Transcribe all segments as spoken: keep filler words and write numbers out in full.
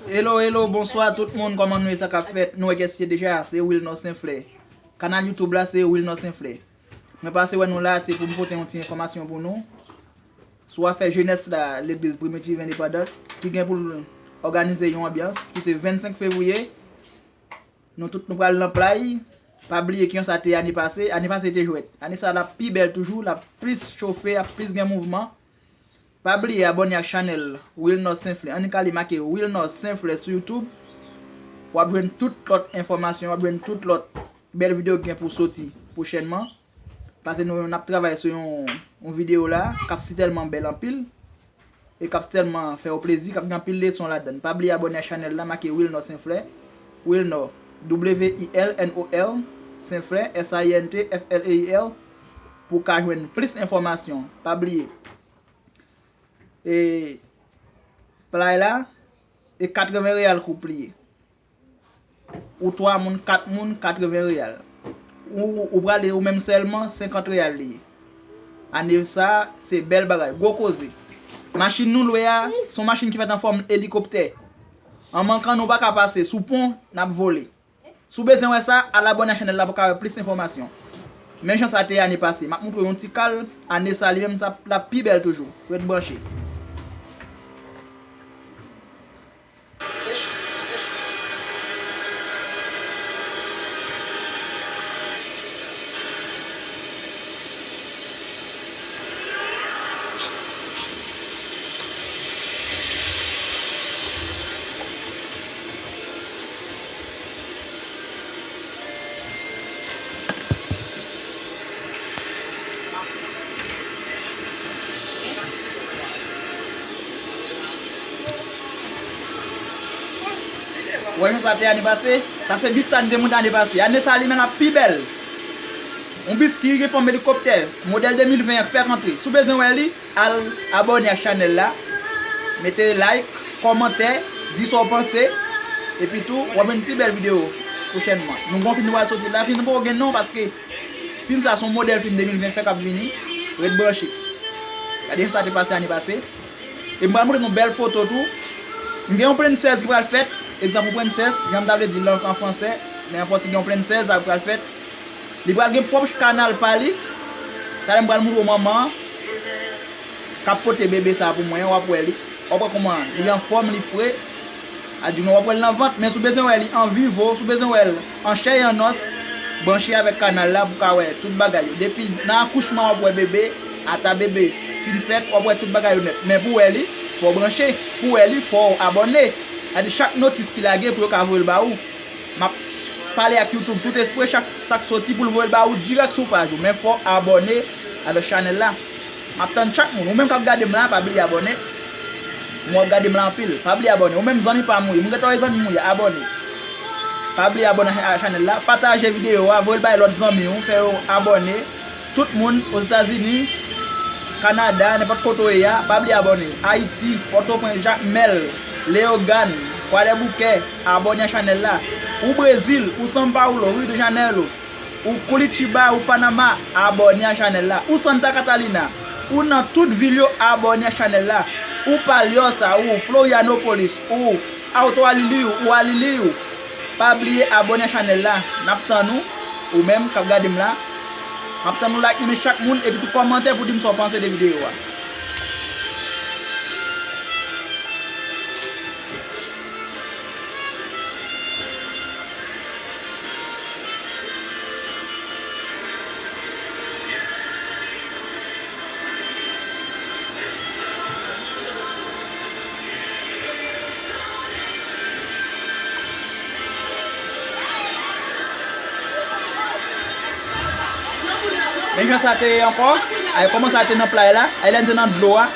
Hello, hello, bonswa tout moun, kòman nou ye, sa k ap fèt? Nou wè kiyès ki deja, se Wilnor Senflè. Kanal YouTube la, se Wilnor Senflè. Mwen pase wè nou la, se pou m pote yon ti enfòmasyon pou nou. Sou afè jenès la, legliz Primitive Independent, ki gen pou l òganize yon anbyans, ki se vennsenk fevriye. Nou tout nou pral nan play. Pa bliye kijan sa te ye ane pase. Ane pase te jwèt. Ane sa l ap pi bèl toujou, l ap plis chofe, ap plis gen mouvman. Pa bliye abòne ak chanèl Wilnor Senflè. Annik ale make Wilnor Senflè sou YouTube. W ap jwenn tout lòt enfòmasyon, w ap jwenn tout lòt bèl videyo ki gen pou soti pwochènman. Paske nou, n ap travay sou yon, yon videyo la k ap sitèlman bèl anpil e k ap sitèlman fè w plezi, k ap gen anpil leson ladan l. Pa bliye abòne ak chanèl la, make Wilnor Senflè. Wilnor, W I L N O R, Senflè, S I N T F L E I R, pou w ka jwenn plis enfòmasyon. Pa bliye. E play la, e katreven reyal koup li ye. Ou twa moun, kat moun, katreven reyal. Ou, ou prale ou menm sèlman, senkant reyal li ye. Ane sa, se bèl bagay, gwo koze. Machin nou lwe a, se yon machin ki fèt an fòm elikoptè. An mankan, nou pa ka pase sou pon, n ap vole. Si w bezwen wè sa, al abòne ak chanèl la pou w ka wè plis enfòmasyon. Men jan sa te ye ane pase, m ap montre w yon ti kal, ane sa li menm sa, l ap pi bèl toujou. Ret branche. Ou wè jan sa te ane pase? Sa se bis sa n te monte ane pase. Ane sa li menm l ap pi bèl. Yon bis ki gen fòm elikoptè, modèl de mil ven an k fèk antre. Si w bezwen wè li, al abòne ak chanèl la, mete like, kòmantè, di sa w panse, epi tou, w ap jwenn pi bèl videyo pwochènman. Nou gen yon fim nou pral soti la, fim nan poko gen non paske fim sa se yon modèl fim de mil ven fèk ap vini, ret branche. Gade jan sa te pase ane pase. E m pral montre nou bèl foto tou. M gen yon prensès ki pral fèt, egzanp yon prensès, jan m ta vle di l an, an fransè, men an pòtigè yon prensèza ki pral fèt. Li pral gen pwòp kanal pa li. Talè m pral montre w manman an k ap pote bebe sa pou mwen an, w ap wè li. W ap wè kòman li anfòm, li fre. A di nou w ap wè l nan vant, men si w bezwen wè li an vivo, si w bezwen wè l an chè e an nòs, branche avèk kanal la pou w ka wè tout bagay yo. Depi nan akouchman w ap wè bebe, ata bebe fin fèt, w ap wè tout bagay yo nèt. Men pou w wè li, fò w branche. Pou w wè li, fò w abòne. Sa di chak notis ki lage pou yo ka voye l ba ou. M ap pale ak YouTube tout espre, chak sa k soti pou l voye l ba ou dirèk sou paj ou. Men fò w abòne avèk chanèl la. M ap tann chak moun. Ou menm k ap gade m la, pa bliye abòne. M wè w ap gade m la anpil. Pa bliye abòne. Ou menm zanmi pa m ou ye. M gentan wè zanmi m ou ye. Abòne. Pa bliye abòne a chanèl la. Pataje videyo a. Voye l bay lòt zanmi w. Fè yo abòne. Tout moun Ozetazini, Kanada, nenpòt kote w ye a, pa bliye abòne. Ayiti, Pòtoprens, Jakmèl, Leyogàn, Kwadèboukè, abòne a chanèl la. Ou Brezil, ou São Paulo, Rio de Janeiro, ou Curitiba, ou Panama, abòne a chanèl la. Ou Santa Catarina, ou nan tout vil yo, abòne a chanèl la. Ou Palhoça, ou Florianópolis, ou Alto Alilio, ou Alilio, pa bliye abòne a chanèl la. N ap tann ou, ou menm k ap gade m la. M ap tann ou like, renmen chak moun, epi tou kòmante pou di m sa w panse de videyo a. Men jan sa te ye ankò, ay kòman sa te nan play la, ay lè n te nan dlo a.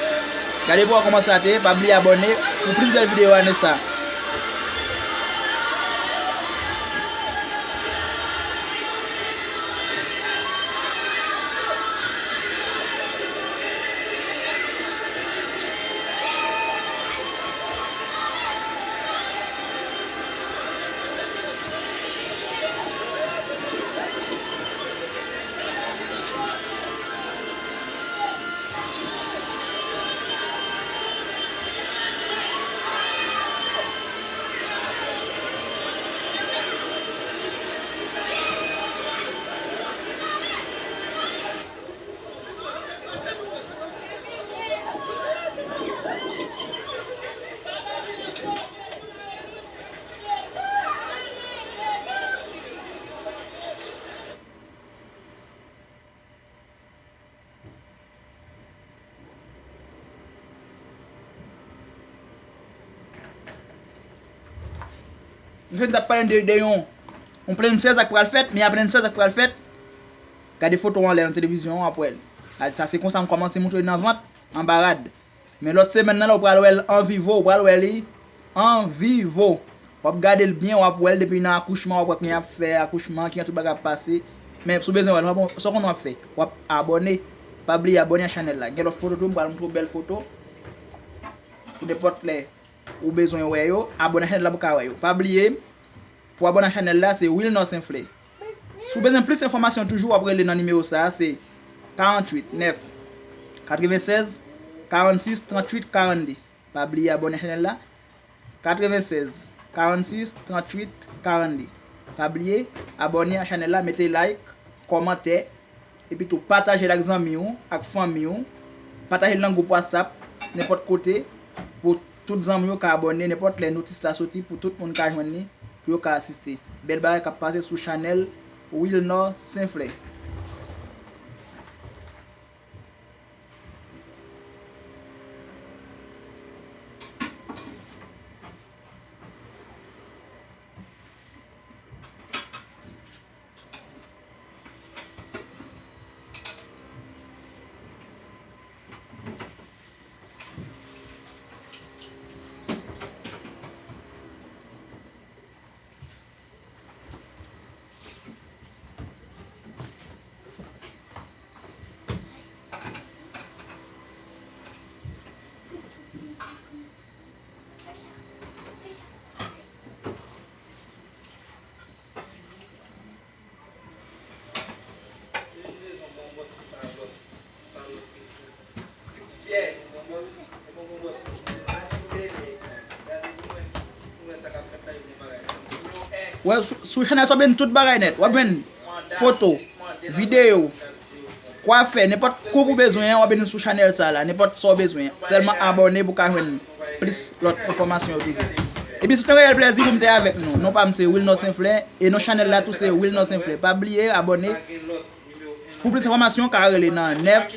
Gade pou w wè kòman sa te ye, pa bliye abòne pou plis bèl videyo ane sa. Misye t ap pale de, de yon, yon plenn sèz ak pral fèt, men a plenn sèz ak pral fèt, gade foto anlè nan televizyon an, w ap wè l. Sa se konsa m kòmanse montre l nan vant, anba rad. Men lòt semèn nan la, ou pral wè l an vivo, ou pral wè li an vivo. W ap gade l byen, w ap wè l depi nan akouchman, w ap wè kijan y ap fè akouchman, kijan tout bagay ap pase. Men si w bezwen wè l, sa w konn w ap fè? W ap abòne. Pa bliye abòne a chanèl la. Gen lòt foto tou, m pral montre w bèl foto. Pou nenpòt lè ou bezwen wè yo, abòne a chanèl la pou w ka wè yo. Pa bliye, pou abòne a chanèl la, se Wilnor Senflè. Si w bezwen plis enfòmasyon toujou, w ap rele nan nimewo sa a, se karanntuit nèf katrevensèz karannsis tranntuit karannde. Pa bliye abòne a chanèl la, katrevensèz karannsis tranntuit karannde. Pa bliye abòne a chanèl la, mete like, kòmantè, epi tou pataje l ak zanmi w, ak fanmi w. Pataje l nan gwoup WhatsApp, nenpòt kote, pou tout zanmi w ka abòne, nenpòt lè notis la soti, pou tout moun ka jwenn li, pou yo ka asiste. Bèl bagay k ap pase sou chanèl Wilnor Senflè. Wè, sou, sou chanèl sa w ap jwenn tout bagay nèt. W ap jwenn foto, videyo, kwafè, nenpòt koup ou bezwen an, w ap jwenn sou chanèl sa la, nenpòt sa w bezwen. Sèlman abòne pou w ka jwenn plis lòt enfòmasyon yo toujou. Epi se te yon reyèl plèzi pou m te avèk nou. Non pa m se Wilnor Senflè, e non chanèl la tou se Wilnor Senflè. Pa bliye abòne. Pou plis enfòmasyon, w ka rele nan nèf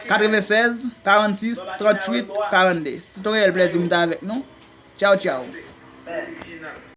katrevensèz karannsis tranntuit karannde. Se te yon reyèl plèzi pou m te avèk nou. Tchaw, tchaw.